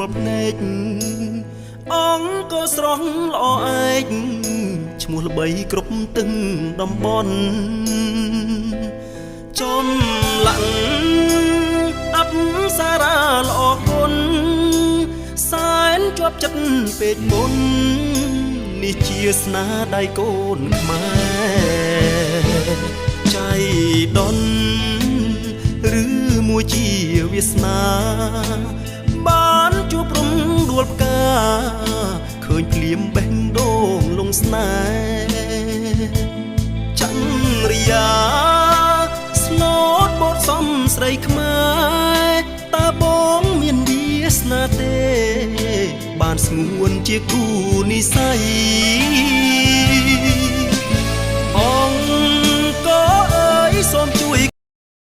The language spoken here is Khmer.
ល់ភ្នែកអង្គក៏ស្រស់ល្អឯកឈ្មោះល្បីគ្រប់ទឹងតំបន់ចំលាក់អប្សរាល្អគុណសែនជាប់ចិត្តពេកមុននេះជាស្នាដៃកូនខ្មែរចៃដនឬមួយជាវាសនាបានជួបរំដួលផ្កាឃើញភ្លាមបេះដូងលងស្នេហ៍ចង្រិយាស្លូតបតសំស្រីខ្មែរតើបងមានវាសនាទេបានស្ងួនជាគូនិស័យ។